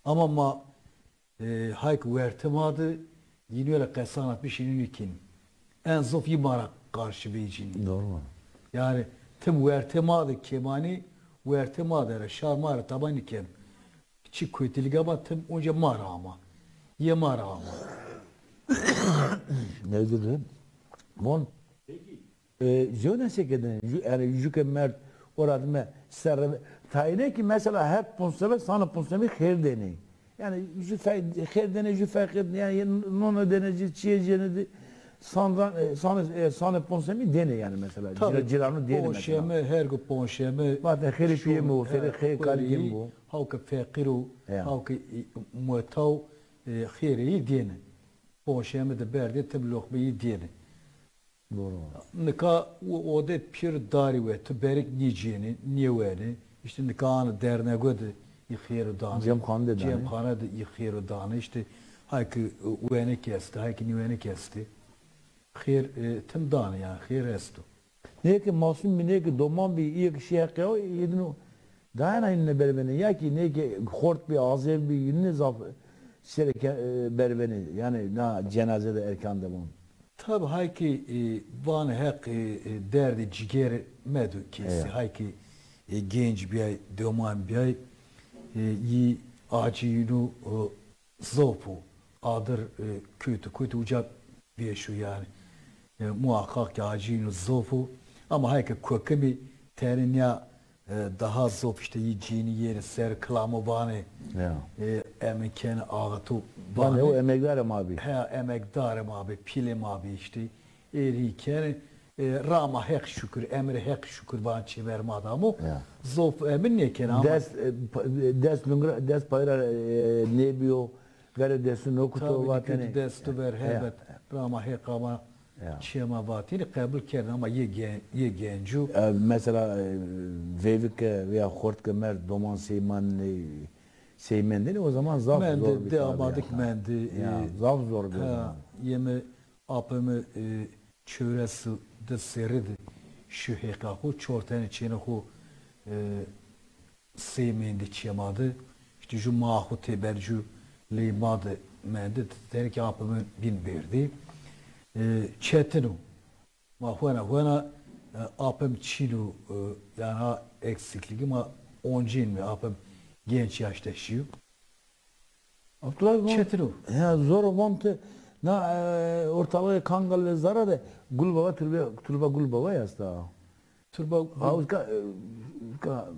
Ama ma, e, hay ke wertê ma de yînû ra qesan atmiş, yînû nîkenî. En zof yî ma ra qarşî vecînî. Doğru. Yanî tim wertê ma de kêmanî, wertê ma de ra, şar ma ra taba nîkeno. Çi kötülük ama tim onca ma ra ama. Yê ma ra ama. Ne dedi? Von, e, zone sekeden, ju-, yani jü ke merd ora dime serre, tayine ki mesela her ponseme, sana ponseme xêr deni. Yani jü fe-, xêr deni, jü feqir, yani none deni, jü çiye ceni de, sandan, e, sana, e, sana ponsemi deni yani mesela. Tabii, cira-, ciranu deni mesela. Ponşeme, her gün ponşeme. Zaten xêrê piyê mi o, xêrê, e, xêrê kalgin bu. Haw ke feqîr o, ya, haw ke, e, muetaw, e, xêrê yî dêne. Ponşeme de berdê tim loqmê yî dêne. Doğru. Nika o ode pir darî we, tu berik nîcêne, nêwene. Îşte nika ana dernego de yî xêr dane. Cemxane de dane. Cemxane de yî xêr dane. Îşte hay ke wenek estê, hay ke nîwenek estê. Xêr, e, tim dane, yanî xêr esto. Nê ke masum bî, nê ke doman bî, îyê ke şî heqê o, yê dino dayena yînine berbenê. Ya kî nê ke xort bî, azêv bî, yînine zaf serê ke, e, berbenê. Yanî na cenaze de erkan de von. Tabi hay kî, e, van Heq, e, e, derdê cîgerî medo kesî. Eya. Hay kî, e, genc bîyay, doman bîyay, e, yî acî yînû, e, zof o. Adir, e, kotî kotî uca vêşo yanî. E, muhakkak ki acî yînû zof o. Ama hay ke kokimî tenê nîya, e, daha zof îşte yî cênî yenê ser kilamo vanê. Ya. E, emin kenê axito vanê. Vanê o emekdarê ma bî. He, emekdarê ma bî, pîlê ma bî îşte. Êrî kenê, e, rama Heq şukur, emrê Heq şukur van çêver ma de amo. Ya. Zof emin nêkenê ama. Dest, e, pa-, dest lungra, dest payra, e, nêbîyo. Verê destû no kuto vatene. Tabii, destu ver, ya, helbet. Rama Heq ama çê ma vatene qebul kerdê ama yê gen-, yê gencu. E, mesela, e, veyvike veya xortike merd doman sey manenê, sey mendene, o zaman zaf zor bir tabi. Mende, de amadik mende, ya, e, zaf zor bir zaman. Yeme apeme, e, çewres di serrî de şu heqa xo, çor tenê çênê xo, e, sey mendî çê ma de, îşte ju maa xo têber ju ley ma de mendî, tenê kî apê mi bîn berdî. E, çetin o. Ma hona hona, e, apê mi çin o, e, yanî ha eksikligî ma oncîn mi, apê mi genç yaşta şîyo. Abdullah von, çetin o. Ya, zor o von ti, na, e, ortalığı Kangal ve Zara de Gulbaba, türbe, türbe Gulbaba yasta. Türbe Gul- Ha, uska, e, uska,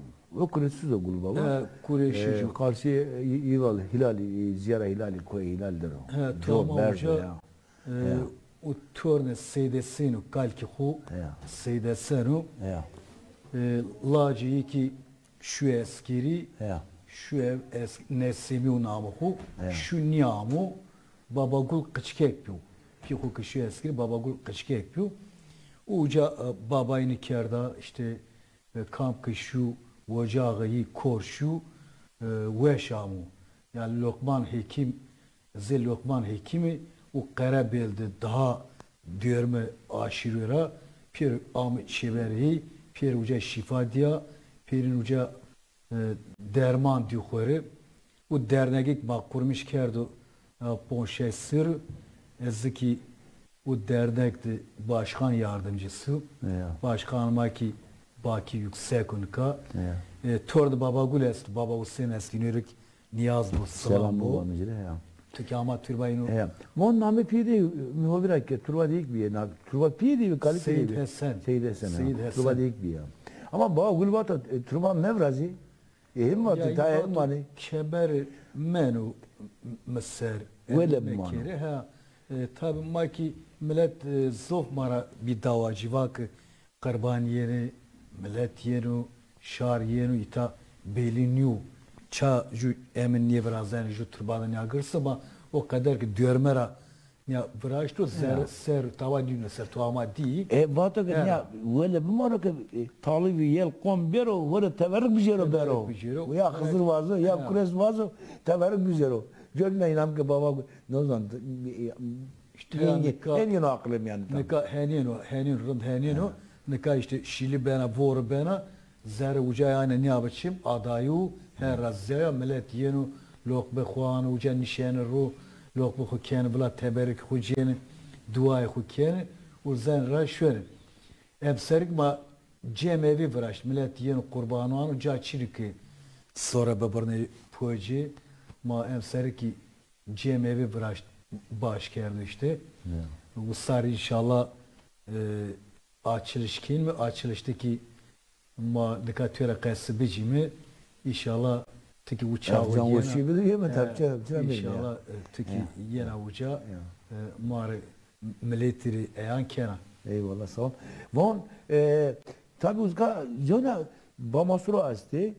o Kureyşsuz o Gulbaba. E, Kureyşi. E, karşı, e, Hilal, Hilali, e, Ziyara Hilali, koy Hilaldir o. He, tamam hoca. Ya. E, ya. O torne Seydesîn o, kalkî xo, ya, Seydesen o. Ya. E, lacê yî kî şu eskerî, ya, şu ev es-, Nesîmî û namê xo, ya, şu nîyamo, Baba Gul qiçkek bîyo. Pî xo ke şu eskerî, Baba Gul qiçkek bîyo. Uca, e, babayî nîkerda, îşte, e, kam ke şu ocaxê yî kor şu, e, weş amo. Yanî Lokman Hekîm, zê Lokman Hekîmî û Qerebêl de daha dêrme aşîrî ra pêro ame çêverê yî, pêro uca şîfa dîya, pêrîn uca, e, derman dî xo rê. Û dernegêk ma qurmîş kerdo, Ya, ponc şeş sir, ez ki o dernek de başkan yardımcısı. Ya. Başkan ma ki Baki Yüksek nika. Ya. E, tor de Baba Gül est, Baba Hüseyin est, inerik Niyaz bu, Selam selam bu. Bu amicile ya. Tu ki ama türba inu. Ya. Mon name pî de mi hovira ke turba de ilk bir, na, turba pî de bir kalite Seyit bir. Hesen. Seyit Hesen. Seyit ha. Hesen. Turba de ilk bir ya. Ama Baba Gül vata, e, turba mevrazi. E, hem vata, ya, ta hem vata mani. Kemer menu miser. Wele manu. Ha. E, tabi ma ki millet, e, zof mara bir davacı va ki qirban yenî, milet yenu, şar yenu, îta belî nîyo. Ça ju emin nêvirazenî, ju turba de nîya girse ma o qeder ki dörme ra nîya viraşto, ser, ser tawa nîno, ser tu ama dî. E, vato ke nîya wele bimaro ke, e, talîbî yel qom bêro, were teverik bijêro bêro. Teverik bijêro. Ya Xizir vazo, ya Kures vazo, teverik bijêro. Görme inam ke baba, no zan, e, Îşte ya nika, en yeno aqilê mîyan ta. Nika henêno, henêno, rind henêno. Ha. Nika îşte şîlî bena, vori bena, zerre uca yanî nîya biçim, adayû, her ra zîyaya milet yeno, loqbe xwu ano, uca nişenî ro, loqbe xwu kenî vila, teberikê xwu cênî, duayê xwu kenî, û zen ra şwenî. Emserik ma cemevî viraşt, milet yeno qurbano ano, ca çinî ki sore bibirnê pocî, ma emserik ki cemevî viraşt, baş kerdo îşte. Ya. Wisar înşallah, e, açiliş kîn mi? Açilişte ki ma nika tu ra qesî bicî mi? Înşallah tu ki uca yena. Ercan weşî bidu yeme, tabii, tabii, tabii. Înşallah, e, tu ki yena uca, e, ma rê miletî rê eyan kena. Eyvallah, sağ ol. Von, e, tabii uzka, zona Bamasura astê,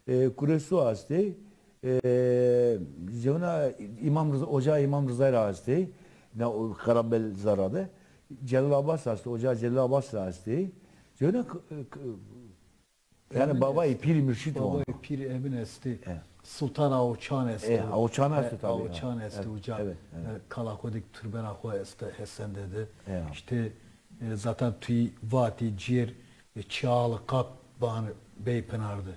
e, Kuresu astê, e, zona İmam Rıza, Ocağı İmam Rıza ra astê, na o Karabel zara de. Celal Abbas astê, Ocağı Celal Abbas ra astê. Zona k-, k-, yanî babayê pîrî mürşîd von. Babayê pîrî emin estê. E. Sultan Aoçan estê. E, Aoçan estê tabii. Aoçan estê uca. Evet, evet. E, kala xo de ki turbena xo estê Hesen Dede. Ya. İşte, e, zaten tu vatî cêr, e, Çiyalı Kap vanî Beypınar de.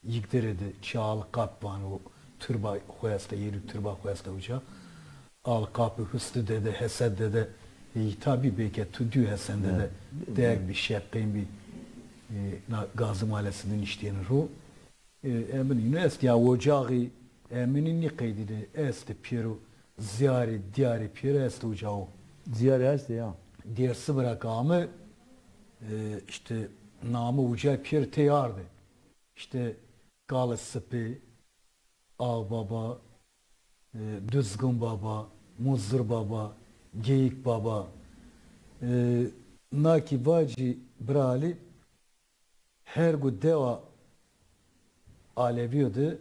Yigdere de Çiyalı Kap vanî o turba xo estê, yerî turba xo estê uca. Alı Kapî Hüsnü Dede, Hesen Dede, e, tabi belki tu dî Hesen Dede, derg bî, şeqên bî, e, na Gazi Mahallesi de niştêne ro. E, emin îno est ya, ocağı eminî nîqeydîne, est pêro ziyarî, diyarî pêro est ocağı. Ziyarî est ya. Dêrsim ra ke ame, e, îşte name uca pêro tey arde. İşte Kale Sipi, Ağ Baba, e, Düzgün Baba, Muzur Baba, Geyik Baba. E, na ki vacî biralî, hergu dewa Alevîyo de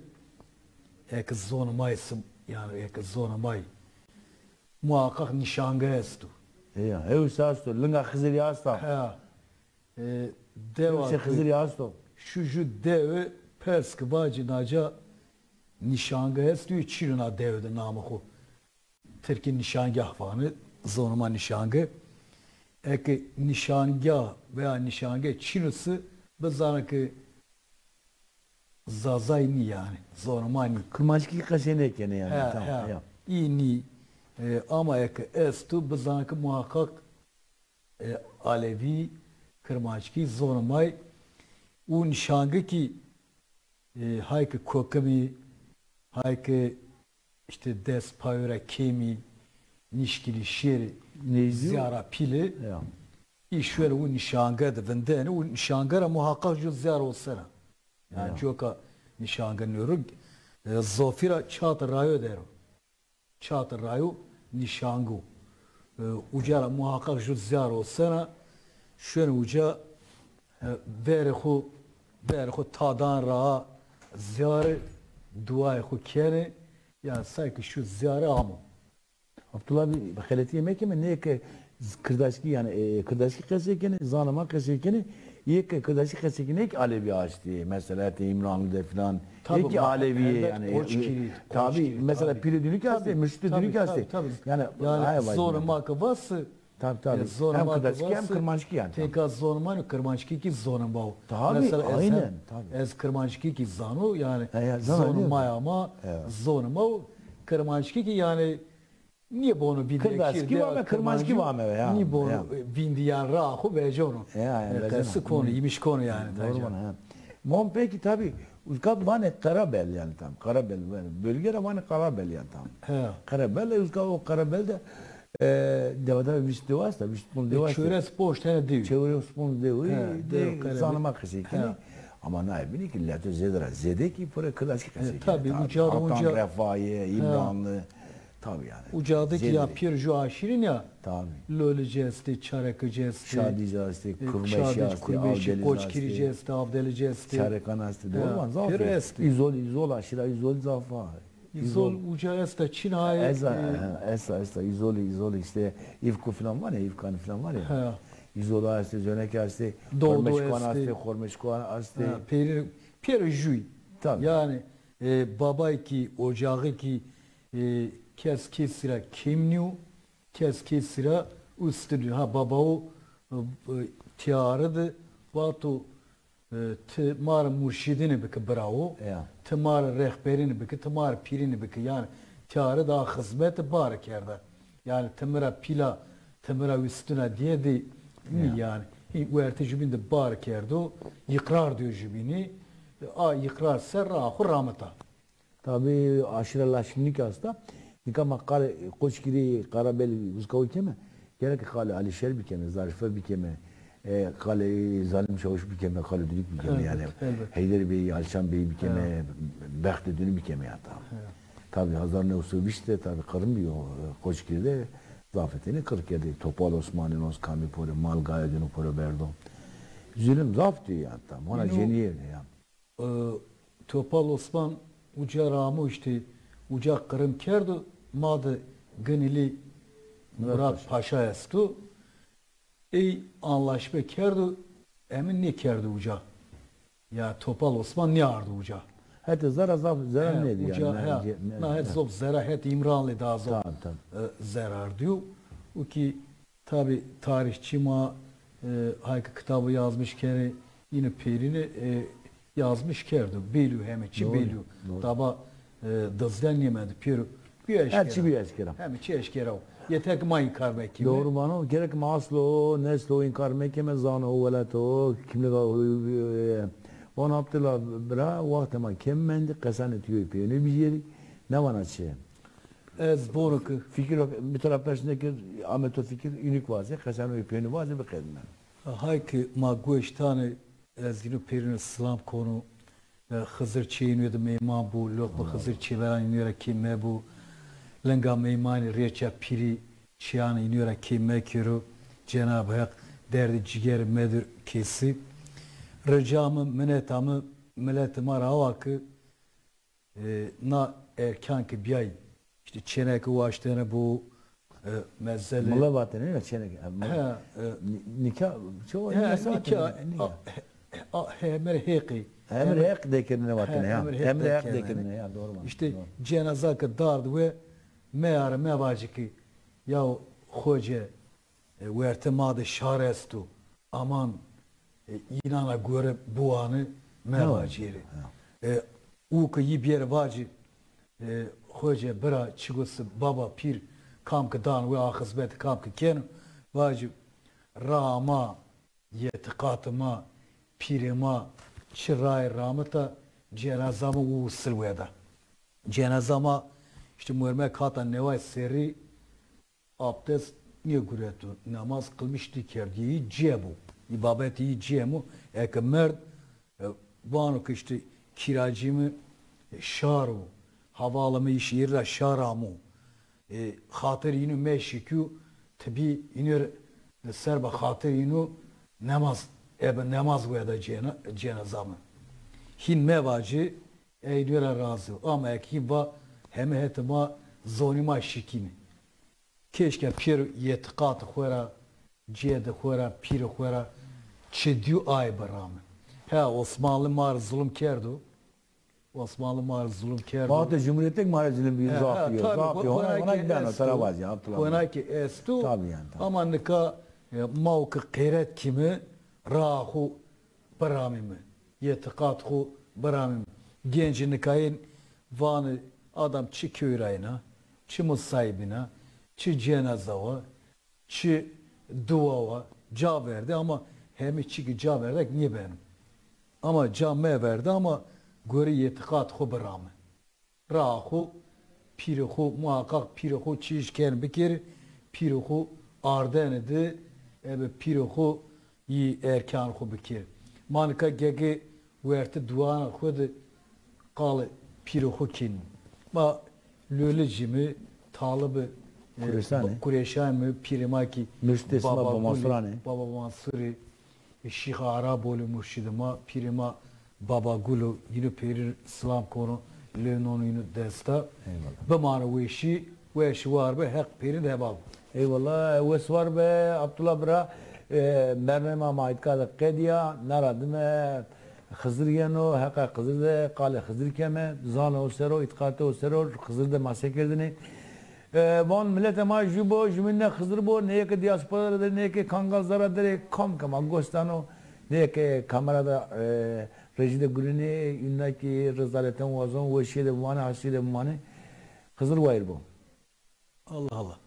eke zonê ma sim, yanî eke zonê ma, muhakkak nişange esto. Ya, hewsa esto, linga Xizirî asta. Ha. E, dewa Xizirî asto. Şu ju dewe pers ki vacî naca nişange esto, çin o na dewe de namê xo. Tirkî nişangah vanî, zonê ma nişange. Eke nişangah veya nişange çin o se, bizanî ki Zazay nî yanî, zonê ma nî. Kirmanckî qesey nêkenê yanî. He, tamam, he. Ya. Î nî. E, ama eke esto, bizanî ki muhakkak e, Alevî, Kirmanckî, zonê ma yê. Û nişange kî, e, hay ke kokimî, hay ke îşte dest payû ra kêmî, nişkîlî şêrî, ziyara pîlî, î şuwenî û nişange de vindenî û nişange ra muhakkak ju ziyar osena. Yanî coka nişange nêro, e, zofî ra çat rayo der o. Çat rayo nîşango. E, uca ra muhakkak ju ziyar osena, şuenê uca, e, verê xo, verê xo tadan ra ziyarî, duayê xo kenê, yanî sanki şu ziyarî amo. Abdullah abi, xeletîye mekeme, nê ke Kirdaşkî, yanî, e, Kirdaşkî qesey kenê, zanê ma qesey kenê, yê ke Kirdaşkî qesey kenê kî Alevî astê. Mesela, hetê Îmranlı de filan. Yê kî Alevî yê, yanî, e, tabi, mesela, Pîrê Dûnî kî astê, Murşîdê Dûnî kî astê. Yanî, yanî, zonê ma ke vase, tabi, tabi. Hem Kirdaşkî hem Kirmanckî yanî. Têka zonê ma nîyo, Kirmanckî kî zonê ma o. Tabi, aynen, tabi. Mesela, ez Kirmanckî kî zano, yanî, zonê ma ya ma, zonê ma o. Kirmanckî kî, yanî, Nîbono vîndî. Kirdaskî vame, kirmanckî vame ya. Nîbono vîndî, yanî raa xo vecono. Ya, ya, e, qesî kono, îmiş kono yanî. Doğru bana, ha. Mon peki tabi, uzka vanê Karabel yanî tam. Karabel, bölge ra vanê Karabel yanî tam. He. Karabel, uzka o Karabel de, e, devada vîst dewa esta, vîst ponc dewa esta. Çewres ponc tane dew. Çewres ponc dew, de zanima qesey kenê. Ama naye bînî ki leto zêde ra zêde ki pure kirdaskî qesey kenê. Tabi, uca, uca. Refahîye, İmranlı. Tabi yanî. Uca de ki ya pêro ju aşîrîn ya. Tabi. Lolici estê, Çarekici estê. Şadici estê, e, Kurmeşî estê, Kurmeşî, Avdelici estê. Koçgirîci estê, Avdelici estê. Çarekan estê, doğru mu? Zaf pêro estê. Îzol, Îzol, aşîra Îzol zaf a. Îzol uca esta, çin a. Esta, e, esta, esta, Îzolî, Îzolî işte, Îvku filan var ya, Îvkanî filan var ya. He. Îzolî estê, Zonekî estê, Xormeşkan estê, Xormeşkan estê. Ha, pêro, pêro ju. Tabi. Yanî, e, babay ki, ocağı ki, e, kes kesî ra kêm nîyo, kes kesî ra ustun nîyo. Ha, babawo, e, e, tîyare de vato, e, ti ma ra murşîdîne bike birawo, ti ma ra rehberîne bike, ti ma ra pîrîne bike. Yanî tîyare de a xizmete bare kerda. Yanî ti mi ra pîl a, ti mi ra ustun a dîye de nî yanî. Hî werte jubîn de bare kerdo, îqrar diyo jubînî. A îqrar ser ra xo ramita. Tabi aşîra Laşnîk esta. Nika ma qalê Qoçgirî, Qarabelî, uzka o keme. Gerek qalê Alîşêr bikeme, Zarîfe bikeme, e, qalê Zalim Çawuş bikeme, qalê Dulîk bikeme. Elbet, yanî elbet. Heyder Bey, Alişan Bey bikeme, Bextê Dûnî bikeme yanî tam. Tabi hezar new sey vîst de tabi qirm bîyo, e, Qoçgirî de zafetêne qir kerdê. Topal Osmanî, Onos Kamî pore, mal gaye dûnî pore berdo. Zulm zaf dîyo yanî tam. Hona cenîyê yanî. E, Topal Osman uca ra amo, îşte uca qirim kerdo, ma de Ginilî Murat Paşa esto. Ey anlaşme kerdo, emi nêkerdo uca. Ya Topal Osman nêardo uca. Hetê zera zaf zerar nêdî yanî. Uca, he, na het zof zerar, het Îmranlî daha zof, e, zerar dîyo. O ki Tabi tarîxçî ma, e, hay ke kitabo yazmış kenê, yine pêrîne, e, yazmış kerdo. Bêlî yo, heme çî bêlî yo. Taba, e, dizden nêmendo, pêro bîyo eşkera. Her çî bîyo eşkera. Heme çî eşkera o. Yeter ki ma înkar mekîme. Doğru vano, gerek ma aslo, neslo înkar mekeme, zano, welato, kimliga, e, Van Abdullah bira, wextê ma kêm mendî, qesanê tu yo pênû bicêrî, nêvana çi. Ez bono ki. Fikir, mi to ra pers nêkir, ame to fikir, înûk vaze, qesanê pênû vaze, biqedîme. Hay ki ma goş tanê, ez yînû pêrîne silam kono. E, Xizir çê yînû de meyman bo, loqma Xizir çêveran yînû ra kêm mebo. Linga meymanî, rêça pîrî, çîyan yînû ra kêm mekero. Cenab-ı Heq derdê cîgerî medir kesî. Rica mi, mineta mi, miletê ma ra awa ki, e, na erkan ki bîyay, îşte çêneke waştene bo, e, mezelê. Mile vatene ya çêneke. He, e, nîka, çoğu he, nîka, nîka, a, he, emir Heqî. Emir Heq dekirine vatene ya. Emir Heq dekirine ya, doğru. Îşte cenaza ki dard we, meyare mevacî ki, ya Xoce, e, werte ma de şar esto. Aman, e, înana gore biwane mevacêrê. E, û ke yî bêrê vacî, e, Xoce bira, çigo se baba pîr kam ke dan we, a xizmete kam ke keno, vacî raa ma, yetiqatê ma, pîrê ma çi raye ramita, cenaza ma û usil weda. Cenaza ma, îşte mormek hata neway serrî, abdest nêgureto, namaz qilmiş nêkerdo, yî cêbo, îbadetê yî cêmo, eke merd, e, vano ke îşte kîracî mi, e, şar o, hevalê mi îşî ra şar amo, e, xatir înû meşikîyo, ti bî înû, e, serba xatir înû namaz, ebe namaz weda cena-, cenaza mi. Hîn mevacî, ey înû ra razî o. Ama eke hîn va heme hetê ma zonî ma şikîne. Keşke pêro yetiqatê xo ra, cêdê xo ra, pîrê xo ra çi dîyo aye birame. He, Osmanlı ma rê zulm kerdo. Osmanlı ma rê zulm kerdo. Wextê Cumhurîyetê ma rê zulm bîyo, zaf bîyo, zaf bîyo. Hona, hona ki beno, tera vazî, Abdullah. Hona ki esto. Tabi yanî, tabi. Ama nika, e, ma o ki qeyret kîme, raa xo biramîme. Yetiqat xo biramîme. Gencê nikayên vanê adam çi kewrayîna, çi musayîbîna, Çi cenaza wa, çi dua wa, ca verde ama hemî çî ki ca verdek nêbeno. Ama ca meverde ama gorî îtîqat xwu birame. Raa xwu, pîrê xwu, muhaqaq pîrê xwu çî îş ken bikir, pîrê xwu ardene di, ebe pîrê xwu yî erkan xwu bikir. Ma nika gege wertê duana xwu de qalê pîrê xwu kîn. Ma lolê cî mi, talibê, e, Kureşanê. Kureşan mi, pîrê ma kî Murşidê sima Baba Gulî, Mansuranê. Baba Mansurî, e, Şîx Arabolî murşidê ma, pîrê ma Baba Gulo, yînû pêrin silam kono, lê non yînû desta. Eyvallah. Bimane weşî, weş war be, Heq pêrin de heval bo. Eyvallah, wes war be, Abdullah bira. E, bernama ma îtîqat de qedîya, nara dime Xizir yeno, heqa Xizir de, qalê Xizir keme, zano o sero, îtîqatê o sero, Xizir de ma se kerdinê. E, van milete ma jû bo, jûmîn ne Xizir bo, neyê ke diaspora de, neyê ke Kangal Zara derê, kam ke ma gos dano, neyê ke kamera de, e, rejî de gurînê, îna kî rezaleten wazon, weşîye de bimanê, hasîye de bimanê. Xizir wayîr bo. Allah Allah.